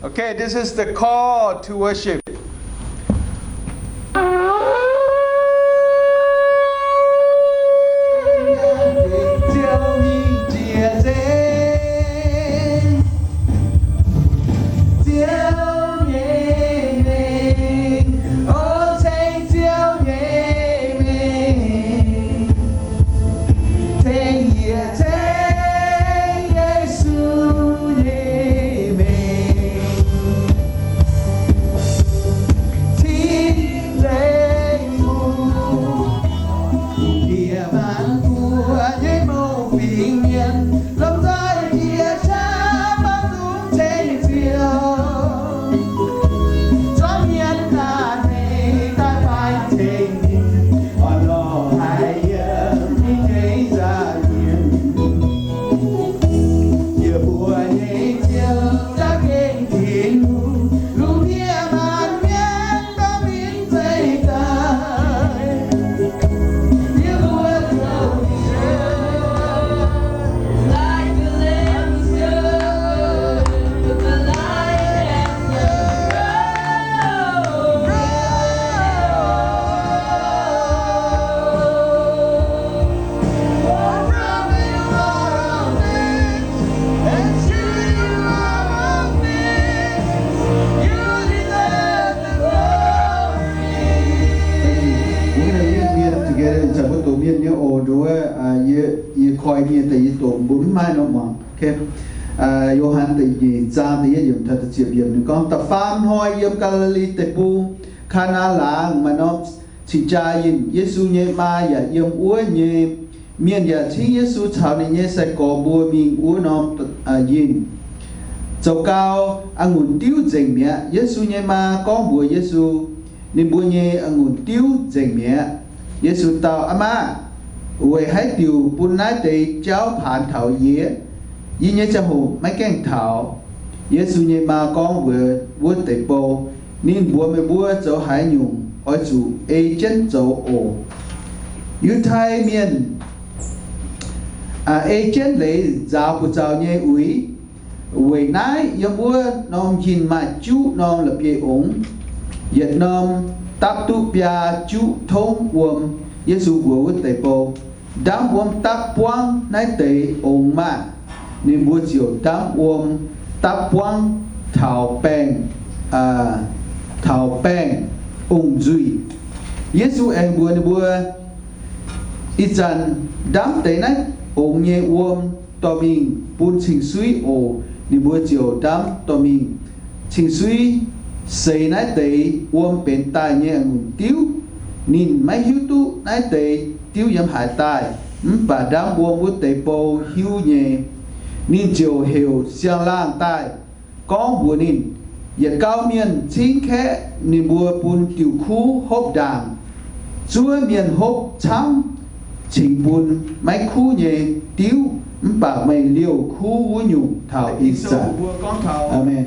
Okay, this is the call to worship. Tengx yietc zungv Yesu nyei mengh, cingx nzengc mbuo, bieqc maanc mbuo nyei mouc fingx mienh, lomh nzoih jiex qaqv maiv dungx tengx ziouc, zorqv mienh naaic hneiv daaih faix tengx ninh, orn-lorqc haiz yiem ninh nyei nza'hmien. Yie mbuo nyei Ziouv za'gengh Tin-Hungh, lungh ndiev maanc mienh gorngv ninh zeiz daaih. Yie mbuo zoux Mbuo mienh together, mbuo doqc mienh nyei oc, nduov, yie, yie koi mienh daaih yie doqc, mbuo mv maaih norm muangx. Yo^han da'nyeic zaang da'yietv yiemc taux da'ziepc yiemc ninh gorngv, Da'faam hnoi yiem Gaa^li^li Deic-Bung, Kaa^naa Laangz maaih norm cing-jaa yinh. Yesu nyei maa yaac yiem wuov nyei. Mienh yaac cingv Yesu caux ninh nyei sai-gorx mbuo mingh wuov norm yinh zoux gau. A'ngunc diuv nzengc mi'aqv. Yesu nyei maa gorngv mbuox Yesu, Ninh mbuo nyei a'ngunc diuv nzengc mi'aqv. Yesu dau, Aa maah! Weic haaix diuc bun naaiv deix jauv paanx taux yie? Yie nyei ziangh hoc maiv gaengh taux. Yesu nyei maa gorngv mbuox wuov deix bou, Ninh mbuox meih mbuo zoux haaix nyungc, oix zuqc ei jienv zoux oc. Yiutai Mienh ei jienv leiz nzaaux buoz-zaux nyei uix. Weic naaiv yiem wuov norm yinh maaih juqv norm la'bieiv-ongx, yietc norm dapv duqv biaa juqv tongv wuom. Yesu mbuox wuov deix bou, Ndamv wuom dapv buangv naaiv deix ongx maah! Ninh mbuo ziouc ndamv wuom dapv buangv taux baengh, taux baengh ong-nzuih. Yesu aengx mbuox ninh mbuo, Ih zanc ndamv deix naaiv ongx nyei wuom dorh mingh bun cing-suiv oc. Ninh mbuo ziouc ndamv dorh mingh. Cing-suiv seix naaiv deix wuom benx daaih nyei a'ngunc diuv. Ninh maiv hiuv duqv naaiv deix diuv yiem haaix daaih, mv baac ndamv wuom wuov deix bou hiuv nyei. Ninh ziouc heuc siang-laangh daaih, gorngv mbuox ninh, Yietc gauh mienh cingv kaeqv ninh mbuo bun diuh kuv hopv ndaangc. Zuov mienh hopv camv cingx bun maiv kuv nyei diuv, mv baac meih liouh kuv wuov nyungc taux ih zanc. Aamen.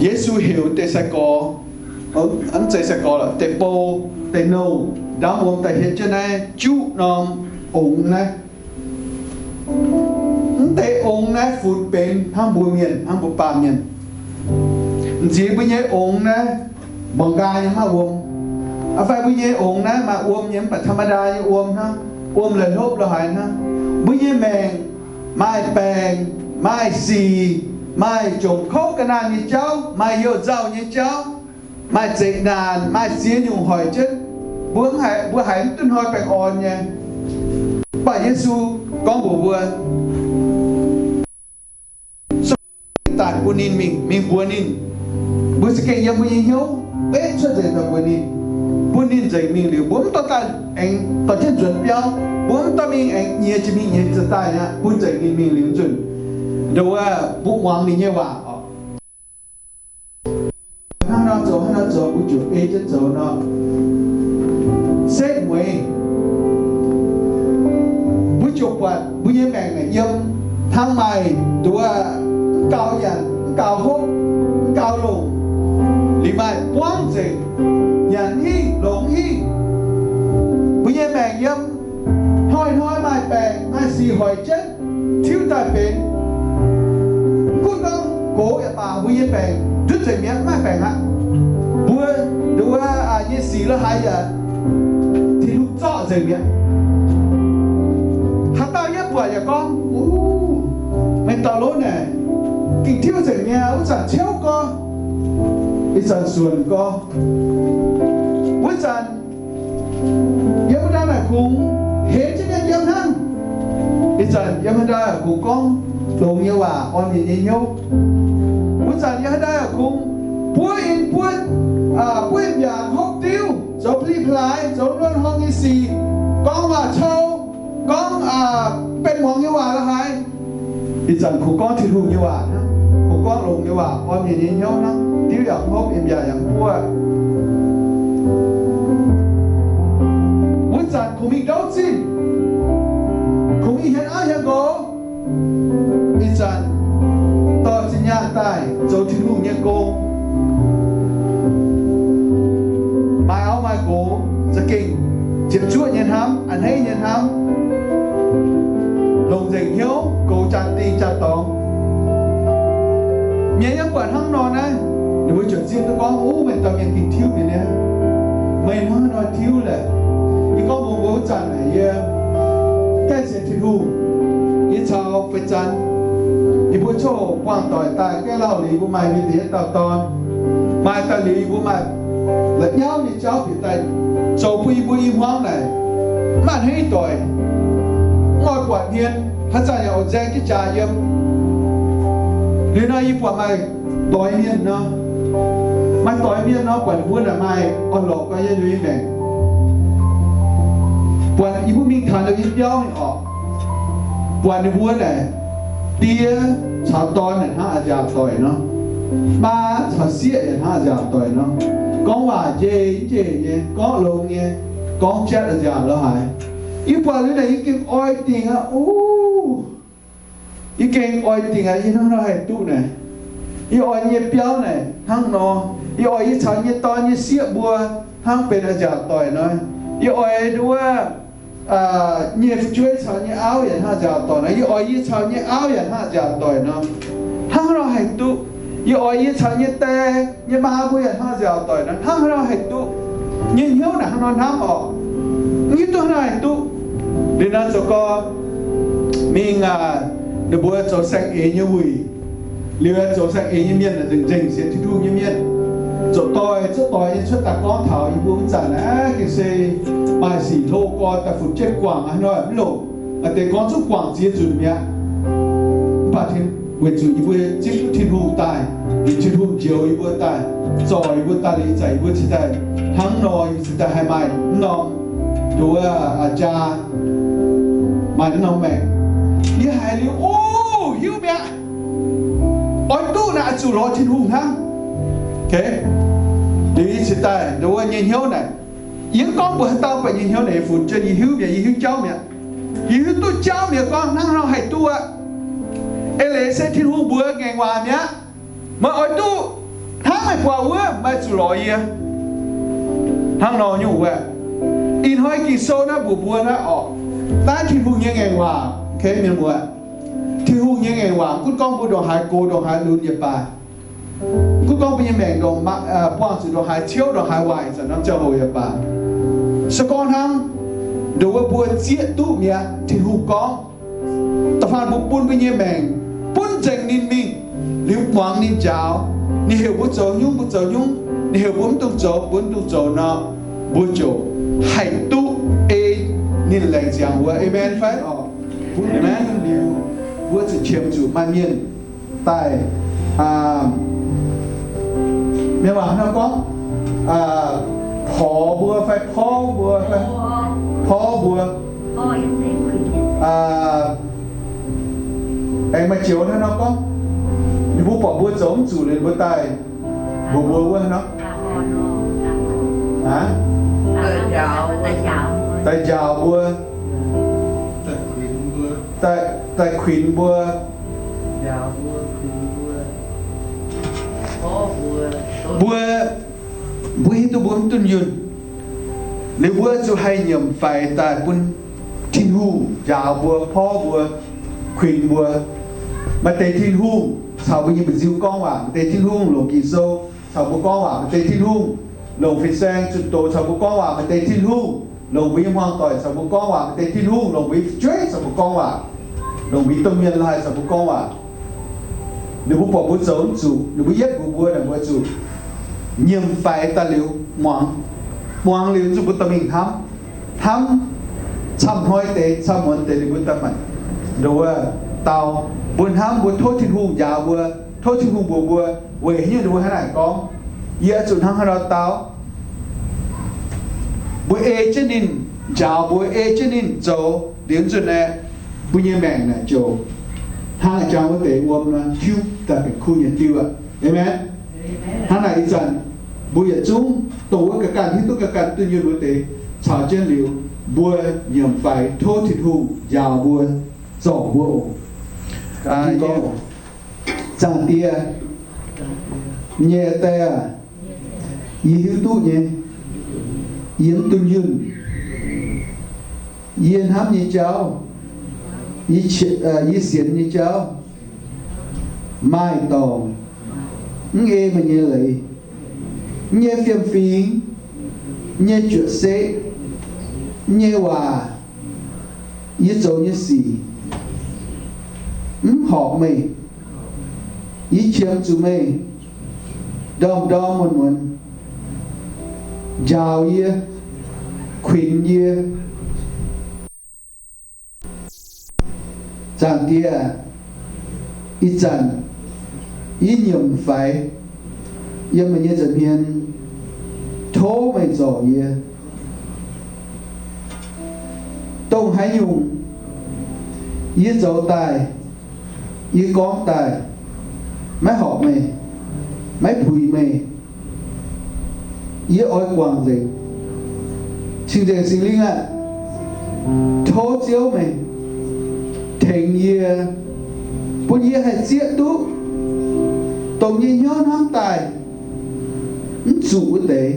Yesu heuc deix sai-gorx, mv zeiz sai-gorx lorqc, deix bou, deix nouh ndamv wuom daaih hietv jienv naaiv juqv norm ongx naaiv. Mv deix ongx naaiv funx benx hnangv mbuo mienh, hnangv mbuo baamh mienh. M'ziex mbuo nyei ongx naaiv mborqc nqaai nyei maaih wuom. Aa fai mbuo nyei ongx naaiv maaih wuom nyei, mv baac ธรรมดา nyei wuom hnangv, wuom la'hlopv la'haaix hnangv. Mbuo nyei maengc maaih baengc, maaih sic, maaih jomc kouv ga'naanh nyei jauv, maaih youh nzauh nyei jauv, maaih zeqc naanc, maaih ziex nyungc hoic jienv. Mbuo, mbuo haiz mv duqv hnoi baengh orn nyei. Mv baac Yesu gorngv mbuox mbuo, daaih bun ninh mingh, mingh mbuox ninh. Mbuo za'gengh yiem mbuo nyei hnyouv betv cuotv nzengc daaih mbuox ninh, bun ninh nzengc mingh liuz, mbuo mv dorh daaih aengx dorh jienv nzuonx biauv. Mbuo mv dorh mingh aengx nyiex jiex mingh nyiex jiex daaih aqv. Bun nzengc ninh mingh liuz nzunc, nduov, mbuo muangx ninh nyei waac oc. Hnangv nor zoux, hnangv nor zoux, mbuo ziouc ei jienv zoux nor. Setv mueiz, mbuo ziouc buatc mbuo nyei maengc naaic yiem hnangv maaih nduov, mv gaux nyanc, mv gaux hopv, mv gaux longc, liuz maaih buangv nzengc, nyanc hingh longc hingh. Mbuo nyei maengc yiem hnoi-hnoi maaih baengc maaih sic hoic jienv tiuv daaih benx. Mv gunv gorngv gox yaac baac, mbuo nyei baengc ndutv nzengc mi'aqv, maiv baengc aqv. Mbuo nduov nyei sic la'haaix yaac Tin-Hungh zorqv nzengc mi'aqv. Haaix dauh yie buatc yaac gorngv, Uv, meih dorh lov naaic, ging tiuv nzengc mi'aqv. Wuov zanc ciouv gorx, ih zanc suonc gorx. Wuov zanc yiem haaix dauh naaic kungx henv jienv mienh yiem hnangv. Ih zanc yiem haaix dauh kungx gorngv longx nyei waac, orn mienh nyei hnyouv. Wuov zanc yiem haaix dauh kungx buov in buov, buov in mbiaauc hopv diuv, zoux pli-hlaaix, zoux luonv horngh nyei sic, gorngv waac cou, gorngv benx muangx nyei waac la'haaix. Ih zanc kungx gorngv Tin-Hungh nyei waac hnangv, kungx gorngv longx nyei waac, orn mienh nyei hnyouv hnangv, diuv yaac hopv, in mbiaauc yaac buov. Wuov zanc kungx mingh ndouv zinh, kungx mingh hietv auv hietv nqox. Ih zanc dorh zinh nyaanh daaih zoux Tin-Hungh nyei gong, maaih auv maaih nqox, za'gengh ziepc zuoqv nyei hnamv, a'hneiv nyei hnamv, longc nzengc hnyouv goux jaa-dingh jaa-dorngx. Mienh yaac buatc hnangv nor naaiv, ninh mbuo ziouc zieqv duqv gorngv, Uv, meih dorh mienh ging tiuv mi'aqv. Meih hnangv haaix nor tiuv laeh? Yie gorngv mbuox mbuo, wuov zanc naaic yie gaengh sienx Tin-Hungh, yie caux feix zanc yie mbuo coqv buangh doic daaih gaengh lauh liuz, yie mbuo maaih mienh deix yietv dauh dorn. Maaih daaih liuz yie mbuo maaih la'nyauv nyei jauv bieqc daaih zoux bun yie mbuo i hmuangv naaic mv maaih hnangv ih doic, mv oix buatc hmien, haaix zanc yaac oix nzaeng jienv jaax yiem. Liuz nor yie buatc maaih doix mienh nor, maaih doix mienh nor, buatc ninh mbuo naaic maaih orn-lorqc gau nyei maengc. Buatc yie mbuo mingh taux ninh mbuo nyei biauv mingh orqc, buatc ninh mbuo naaic die caux dorn naaic hnangv a'nziaauc doic nor, maa caux sieqv yaac hnangv a'nziaauc doic nor, gorngv waac njeih njeih nyei, gorngv longx nyei, gorngv jatv a'nziaauc la'haaix. Yie buatc liuz naaic yie gengh oix dingc aqv. Uv, yie gengh oix dingc aqv. Yie hnangv nor haih duqv naaic, yie oix nyei biauv naaic hnangv nor, yie oix yie caux nyei dorn nyei sieqv mbuo hnangv benx a'nziaauc doic nor, yie oix nduov nyei fu'jueiv caux nyei auv yaac hnangv a'nziaauc doic nor, yie oix yie caux nyei auv yaac hnangv a'nziaauc doic nor, hnangv nor haih duqv. Yie oix yie caux nyei die nyei maa mbuo yaac hnangv a'nziaauc doic nor, hnangv nor haih duqv. Nyei hnyouv naaic hnangv nor hnamv orqc, mv hiuv duqv hnangv nor haih duqv. Liuz nor zoux gorx mingh, ninh mbuo zoux saeng-eix nyei wuic. Liuz zoux saeng-eix nyei mienh nzengc-nzengc sienx Tin-Hungh nyei mienh, zoux doic cuotv doic nyei cuotv daaih gorngv taux yie mbuo wuov zanc naaiv gengh se maaih sic hlo gorx daaih funx jienv guangc aqv. Hnoi mv longc, maaih deix gorngv zungv guangc ziex nzunc mi'aqv. Mv baac weic zuqc yie mbuo zipv duqv Tin-Hungh daaih, liuz Tin-Hungh njoux yie mbuo daaih, zorc yie mbuo daaih liuz, ih zanc yie mbuo cingx daaih hnangv nor, yie mbuo cingx daaih haih maaih norm nduov jaa, maaih norm maengc. Yie haiz liuz, o, hiuv mi'aqv. Oix duqv naaic oix zuqc lorz Tin-Hungh hnangv. Liuz yie cingx daaih nduov nyei hnyouv naaic, yie mv gorngv mbuox haaix dauh, mv baac nyei hnyouv naaic yie funx jienv yie hiuv mi'aqv, yie hiuv jauv mi'aqv. Yie hiuv duqv jauv mi'aqv gorngv hnangv nor haih duqv aqv. Eix leiz se Tin-Hungh mbuox ngaengc waac mi'aqv. Meih oix duqv hnangv meih buatc wuov, meih zuqc lorz yie. Hnangv nor nyungc wuov, ih hnoi Ging-Sou naaiv mbuox mbuo naaiv orqc, naaiv Tin-Hungh nyei ngaengc waac, mienh muoz. Tin-Hungh nyei ngaengc waac, mv gunv gorngv mbuo ndongc haaix gox ndongc haaix lunx yaac baac, mv gunv gorngv mbuo nyei maengc ndongc, buangh zuqc ndongc haaix ciouv ndongc haaix waaic, ih zanc norm ziangh hoc yaac baac, se gorngv hnangv nduov wuov mbuo zieqv duqv mi'aqv. Tin-Hungh gorngv, da'faanh mbuo bun mbuo nyei maengc bun nzengc ninh mingh, liuz muangx ninh njaaux. Ninh heuc mbuo zoux nyungc, mbuo zoux nyungc. Ninh heuc mbuo mv dungx zoux, mbuo mv dungx zoux nor, mbuo ziouc haih duqv ei ninh laengz zingh wuov. Aamen fai? Aamen. Liuz, mbuo zuqc qiemx zuqc maaih mienh daaih, mienh waac hnangv gorngv, porx mbuo fai porv mbuo fai porv mbuo. Aengx maaih joux hnangv nor gorngv, ninh mbuo buatc mbuo zoux mv zuqc liuz mbuo daaih mbuox mbuo wuov hnangv nor, daaih njaaux mbuo, daaih kuinx mbuo. Mbuo, mbuo hiuv duqv mbuo mv dunh yunh, liuz mbuo zuqc haih nyiemc faix daaih bun Tin-Hungh njaaux mbuo, porv mbuo, kuinx mbuo. Maaih deix Tin-Hungh caux mbuo nyei mba'nziu gorngv waac, maaih deix Tin-Hungh longc Ging-Sou caux mbuo gorngv waac, maaih deix Tin-Hungh longc fin-saeng zunh doz caux mbuo gorngv waac, maaih deix Tin-Hungh longc mbuo nyei hmuangx-doic caux mbuo gorngv waac, maaih deix Tin-Hungh longc mbuo nyei fu'jueiv caux mbuo gorngv waac, longc mbuo nyei domh mienh laaih caux mbuo gorngv waac. Ninh mbuo buatc mbuo zoux mv zuqc, ninh mbuo yietv mbuox mbuo, ninh mbuo zuqc nyiemc faix daaih liuz muangx, muangx liuz zuqc mbuo dorh mingh hnamv, hnamv camv hnoi deix, camv muonz deix, ninh mbuo daaih maaih ndoqc wuov dau. Mbuo hnamv mbuo tov Tin-Hungh njaaux mbuo, tov Tin-Hungh mbuox mbuo, weic haaix nyungc ninh mbuo hnangv naaic gorngv. Yie oix zuqc hnangv haaix nor dau? Mbuo ei jienv ninh njaaux mbuo, ei jienv ninh zoux liuz nzunc aeqv, mbuo nyei maengc naaic ziouc hnangv jang wuov deix wuom nor tiuv daaih benx kuv nyei diuv aqv. Aamen. Hnangv naaic ih zanc mbuo yietc zungv dongh wuov ga'ganh hiuv duqv ga'ganh dunh yunh wuov deix caux jienv liuz, mbuo nyiemc faix tov Tin-Hungh njaaux mbuo, zorc mbuo oc. Zaangc Diex, nyei Die aah, yie hiuv duqv nyei, yie mv dunh yunh. Yie hnamv nyei jauv, yie sienx nyei jauv maaih dorngc, mv ei meih nyei leiz. Mv nyei fiem-fingx, mv nyei juoqc seqv, mv nyei waac, yie zoux nyei sic mv horpc meih. Yie qiemx zuqc meih ndorm-ndorm muonz-muonz njaaux yie, kuinx yie. Zaangc Diex, ih zanc yie nyiemc faix yiem meih nyei nza'hmien, tov meih zorc yie. Dongh haaix nyungc yie zoux daaih, yie gorngv daaih, maiv horpc meih, maiv puix meih, yie oix guangc nzengc. Cing-nzengc Singx Lingh aah, tov Ziouv meih tengx yie, bun yie haih zieqv duqv dongh nyei hnyouv hnamv daaih mv zuqc wuov deix,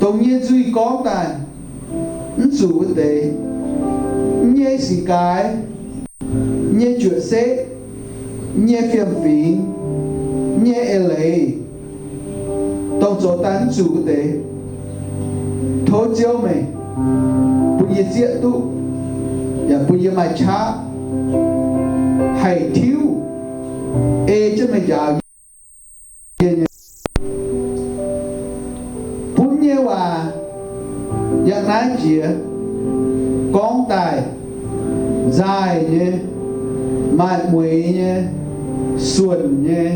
dongh nyei nzuih gorngv daaih mv zuqc wuov deix, nyei sic gaaix, nyei juoqc seqv, nyei fiem-fingx, nyei eix leiz, dongh zoux daaih mv zuqc wuov deix, tov Ziouv meih bun yie zieqv duqv, yaac bun yie maaih qaqv haih tiuv ei jienv meih njaaux yie nyei. Bun nyei waac yangh naaiv jiex gorngv daaih nzaaih nyei, maaih mueix nyei, suonc nyei,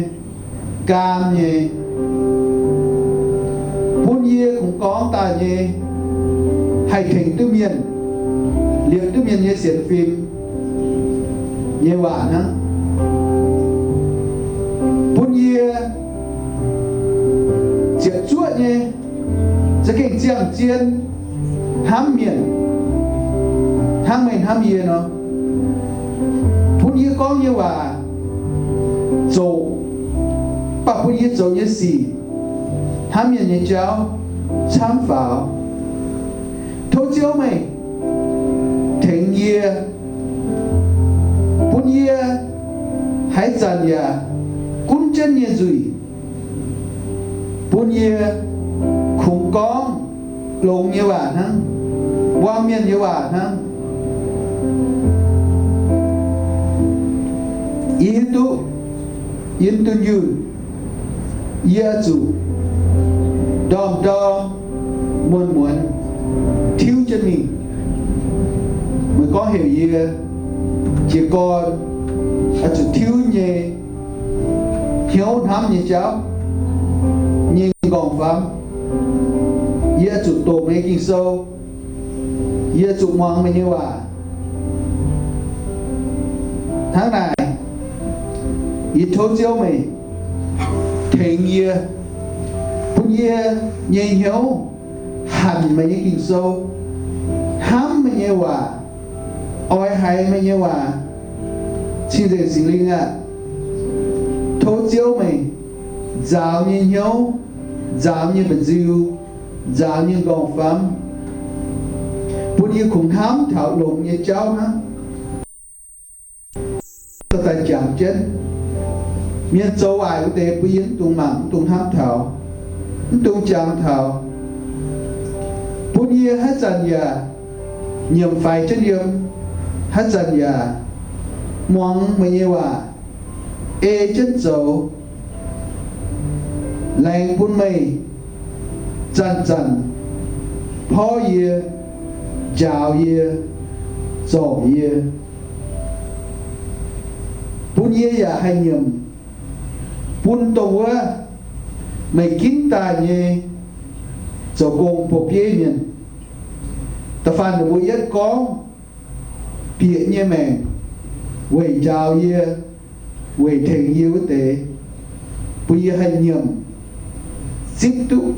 gaam nyei, bun yie kungx gorngv daaih nyei haih tengx duqv mienh, liepc duqv mienh nyei sienx fim nyei waac hnangv. Bun yie ziepc zuoqv nyei za'gengh ziangh zien hnamv mienh hnangv meih hnamv yie nor. Bun yie gorngv nyei waac zoqc, mv baac bun yie zoux nyei sic hnamv mienh nyei jauv camv faaux. Tov Ziouv meih tengx yie, bun yie haaix zanc yaac gunv jienv nyei nzuih, bun yie kungx gorngv longx nyei waac hnangv, muangx mienh nyei waac hnangv. Yie hiuv duqv yie mv dunh yunh, yie oix zuqc ndorm-ndorm muonz-muonz tiuv jienv mingh. Meih gorngv heuc yie jiez gorn oix zuqc tiuv nyei hnyouv hnamv nyei jauv nyei nqorngv-famv. Yie oix zuqc doqc meih Ging-Sou. Yie zuqc muangx meih nyei waac. Hnangv naaic, yie tov Ziouv meih tengx yie, bun yie nyei hnyouv hanc meih nyei Ging-Sou, hnamv meih nyei waac, oix haiz meih nyei waac. Cing-nzengc Singx Lingh aah, tov Ziouv meih nzaaux nyei hnyouv, nzaaux nyei mba'nziu, nzaaux nyei nqorngv-famv, bun yie kungx hnamv taux longx nyei jauv hnangv. Daaih jangx jienv, Mienh zoux waaic wuov deix bun yie mv dungx mangc, mv dungx hnamv taux, mv dungx jangx taux, bun yie haaix zanc yaac nyiemc faix jienv yiem, haaix zanc yaac muangx meih nyei waac, ei jienv zoux, laengz bun meih zanc-zanc porv yie, njaaux yie, zorc yie, bun yie yaac haih nyiemc bun dongh wuov meih ginv daaih nyei zoux gong buoz-bieiv mienh. Da'faanh ninh mbuo yietv gorngv bieqc nyei maengc weic njaaux yie, weic tengx yie wuov deix, bun yie haih nyiemc zipv duqv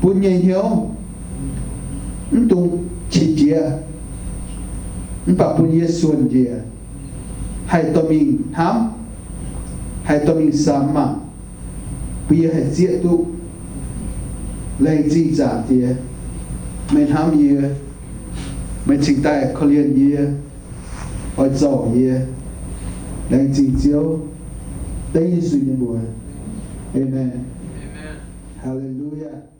bun nyei hnyouv, mv dungx qiex jiez, mv baac bun yie suonc njiec, haih dorh mingh hnamv, haih dorh mingh samx mangc, bun yie haih zieqv duqv. Laengz zingh Zaangc Diex, meih hnamv yie, meih cingx daaih korv-lienh yie, oix zorc yie. Laengz zingh Ziouv, dengv Yesu nyei mbuox. Aamen. Haleluyaa.